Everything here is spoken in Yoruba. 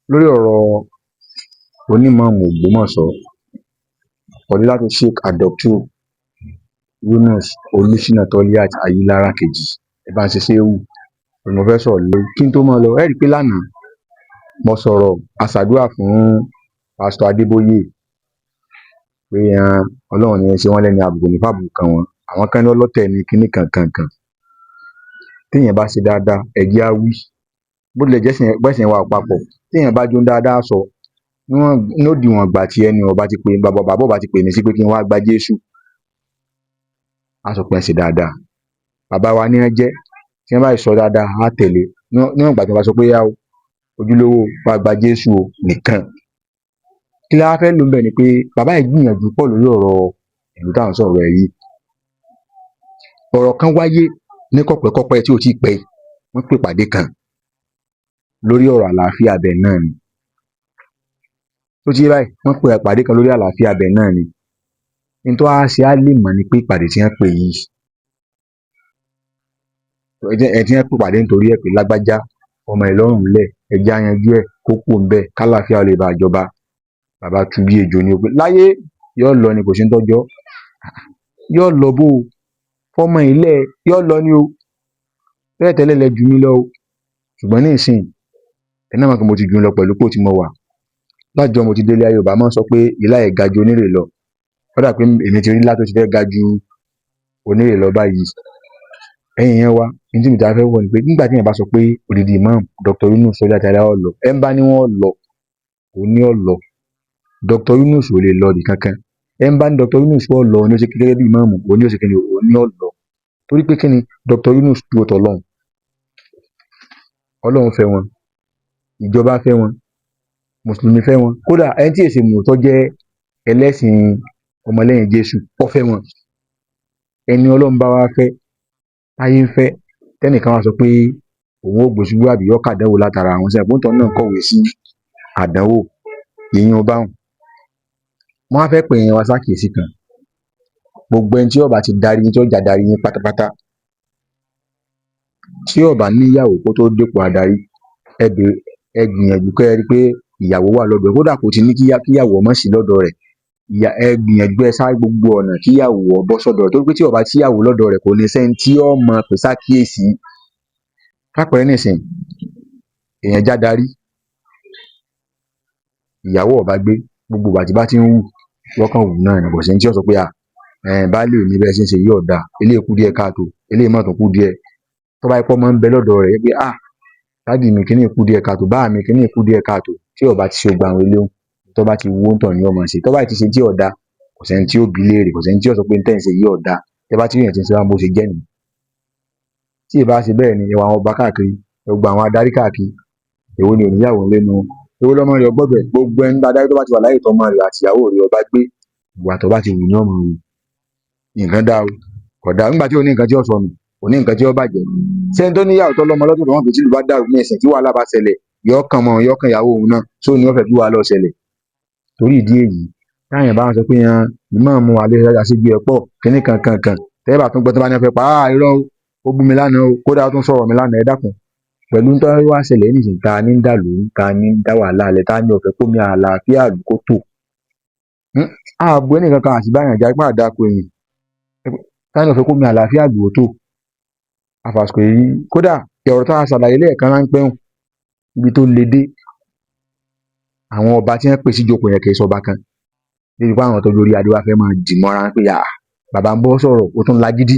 Lórí ọ̀rọ̀ onímọ̀ọ́mù Ògbómọ̀ṣọ́, Fọ̀dílátù Sheikh Dr. Yunus Olùṣínà Toliat Ayílára kejì, ẹ bá ń ṣe ṣéwù ni mo fẹ́ sọ̀rọ̀ lórí. Kí n tó máa lọ, ẹ rí i pé lánàá mo sọ̀rọ̀ àṣàdúrà fún Pásítọ̀ Adébóyè pé Ọlọ́run ní í ṣe wọ́n lẹ́ni àbùkù ní fàbùkù kàn wọ́n. Àwọn kan ní ọlọ́tẹ̀ ní kinní kankankan. Téèyàn bá ṣe dáadáa, ẹ jẹ́ á wí. Bó tilẹ̀ jẹ́ pẹ́sìn wa ò papọ̀, téèyàn bá jó dáadáa sọ, níwọ̀n lódiwọ̀n ìgbà tí ẹni ọba ti pè bàbá bàbá ọba ti pè mí sí pé kí n wá gba Jésù, á sọ pé ẹ ṣe dáadáa. Bàbá wa ní ẹ jẹ́, tí wọ́n bá sì sọ dáadáa, á tẹ̀lé. Níwọ̀n ìgbà tí wọ́n bá sọ pé yá o, ojúlówó wá gba Jésù o nìkan. Kí la wá fẹ́ lò ńbẹ̀ ni pé bàbá yìí gbìyànjú pọ̀ lórí ọ̀rọ̀ ìlú tá à ń sọ̀rọ̀ ẹ̀ yìí. Ọ̀rọ̀ kan wáyé ní kọ̀pẹ́kọ́pẹ́ tí ò tíì pẹ́ yìí, wọ́n pè ìpàdé kan lórí ọ̀rọ̀ àlàáfíà ibẹ̀ náà ni. Ó ti yé báyìí, wọ́n pe ìpàdé kan lórí àlàáfíà ibẹ̀ náà ni. N tó wá ṣe á lè mọ̀ ni pé ìpàdé tí wọ́n pè yìí, ẹ tí wọ́n pè ìpàdé nítorí ẹ̀ pé lágbájá ọmọ ẹ̀ lọ́rùn ńlẹ̀, ẹ jẹ́ á yanjú ẹ̀ kó kúrò ńbẹ̀ kálàáfíà ó lè báa jọba. Bàbá tu bí ejò ni o pé láyé yóò lọ ni, kò sí ń tọ́jọ́. Yóò lọ bó o, fọmọ yìí lẹ̀, yóò lọ ni o. Tẹ́lẹ̀ tẹ́lẹ̀ lẹ jù mí lọ o, ṣùgbọ́n ní ìsìn ẹ náà mọ̀ pé mo ti jù ú lọ pẹ̀lú ipò tí mo wà. Látijọ́ mo ti délé ayé, Yorùbá máa ń sọ pé ilá ẹ̀ ga ju onírè lọ. Ó dà pé èmi ti rí ilá tó ti fẹ́ ga ju onírè lọ báyìí. Ẹ̀yin èèyàn wa, ní tí mi ta fẹ́ wọ̀ ni pé nígbà tí èèyàn bá sọ pé odidi Imam Dr. Yunus Toliat Ayílára ó lọ, ẹ ń bá ní wọ́n lọ, òun ní ó lọ. Dr. Yunus ò lè lọ ibì kankan. Ẹ ń bá ní Dr. Yunus ó lọ ní ó ṣe gẹ́gẹ́ bí ìmáàmù, òun ní ó ṣe kíni, òun ní ó lọ. Torí pé kíni, Dr. Yunus dúró tọlọ́run. Ọlọ́run fẹ́ wọn, ìjọba fẹ́ wọn, mùsùlùmí fẹ́ wọn. Kódà ẹni tí èsè mùsùlùmí tó jẹ́ ẹlẹ́sìn ọmọlẹ́yìn Jésù, ó fẹ́ wọn. Ẹni Ọlọ́run bá wá fẹ́, táyé ń fẹ́, tẹ́nìkan wá sọ pé òun ó gbé ṣubú àbí yó kàdánwò látara àwọn sẹ́yìn, pé náà kọ̀wé sí àdánwò, ìyún báhùn. Mo wá fẹ́ pè yín wá sákìyèsí kan. Gbogbo ẹni tí ó bá ti darí yín, tí ó jẹ́ adarí yín pátápátá, tí ó bá níyàwó kó tó dépò adarí, ẹ bèrè, ẹ gbìyànjú kẹ́ ẹ rí pé ìyàwó wà lọ́dọ̀ ẹ̀. Kódà kó ti ní kíyàwó má sí lọ́dọ̀ rẹ̀, ẹ gbìyànjú, ẹ sá gbogbo ọ̀nà kíyàwó ó bọ́ sọ́dọ̀ rẹ̀. Torí pé tí ó bá síyàwó lọ́dọ̀ rẹ̀, kò ní sẹ́ni tí ó mọ̀ pé sákìyèsí. Fápẹẹrẹ nísìnyí, èèyàn jádarí, ìyàwó ò bá gbé, gbogbo ìgbà tí bá ti ń wù lọ́kàn wù náà ni, kò sẹ́ni tí ó sọ pé à baálé mi, bẹ́ẹ̀ ṣe ń ṣe yìí ò dáa, eléyìí kù díẹ̀ káàtó, eléyìí mà tún kù díẹ̀. Tó bá jẹ́ pé ọmọ ń bẹ lọ́dọ̀ rẹ̀ pé ah daddy mi, kíní kù díẹ̀ káàtó, bá mi, kíní kù díẹ̀ káàtó, tí ó bá ti ṣe gbogbo àwọn eléhùn, tó bá ti wú ń tọ̀ ní ó máa ṣe. Tó bá ti ṣe tí ò dáa, kò sẹ́ni tí ó bi léèrè, kò sẹ́ni tí ó sọ pé n tẹ́ ń ṣe yìí ò dáa. Tẹ́ bá ti rí èèyàn tí ń ṣe báhun, bó ṣe jẹ́ nìyẹn. Tí ì bá ṣe bẹ́ẹ̀ ni, ẹ wo àwọn ọba káàkiri, ẹ wo gbogbo àwọn adarí káàkiri, èwo ni ò níyàwó ńlé nínú wọn? Èwo lọmọ rẹ̀ ò gbọ́dọ̀ ẹ̀? Gbogbo ẹni adarí tó bá ti wà láyè tọmọ rẹ̀ àti ìyàwó rẹ̀ ò bá gbé, ìwà tó bá ti wù ní ó máa hù. Nǹkan dáa o, kò dáa. Nígbà tí ò ní nǹkan tí ó sọnù, kò ní nǹkan tí ó bàjẹ́. Ṣé ẹni tó níyàwó tó lọ́mọ lọ́dọ̀ tó mọ̀ pé tí ìlú bá dàrú ní ìsìn tí wàhálà bá ṣẹlẹ̀, yóò kàn mọ́, yóò kàn ìyàwó òun náà, sóun ni ó fẹ́ kí wàhálà ó ṣẹlẹ̀? Torí ìdí èyí, táwọn èèyàn bá ń sọ pé ìmáàmù àṣejù ẹ̀ pọ̀, kíní kan kan kan, tẹ́ bá tún gbọ́ tó bá ní wọ́n fẹ́ pa á, irọ́ o, ó bú mi lánàá o, kódà ó tún sọ̀rọ̀ mi lánàá, ẹ dákun. Pẹ̀lú tó wá ṣẹlẹ̀ nísìnyí, ta ní ń dà lóru, ta ní ń dá wàhálà lẹ̀, ta ní ó fẹ́ kómi àlàáfíà ìlú kó tò? A bú ẹnìkankan, a sì bá èèyàn jà pé àdáko èèyàn. Ta ní ó fẹ́ kómi àlàáfíà ìlú ó tò? Àfàsìkò yìí, kódà ọ̀rọ̀ tá a ṣàlàyé lẹ́ẹ̀kan ráńpẹ́ hùn, ibi tó le dé, àwọn ọba tí wọ́n pè sí ìjókòó yẹn kì í ṣọba kan. Débi pé àwọn tó lórí adé wá fẹ́ máa dì mọ́ra pé à bàbá ń bọ́ sọ̀rọ̀, ó tún lagídí.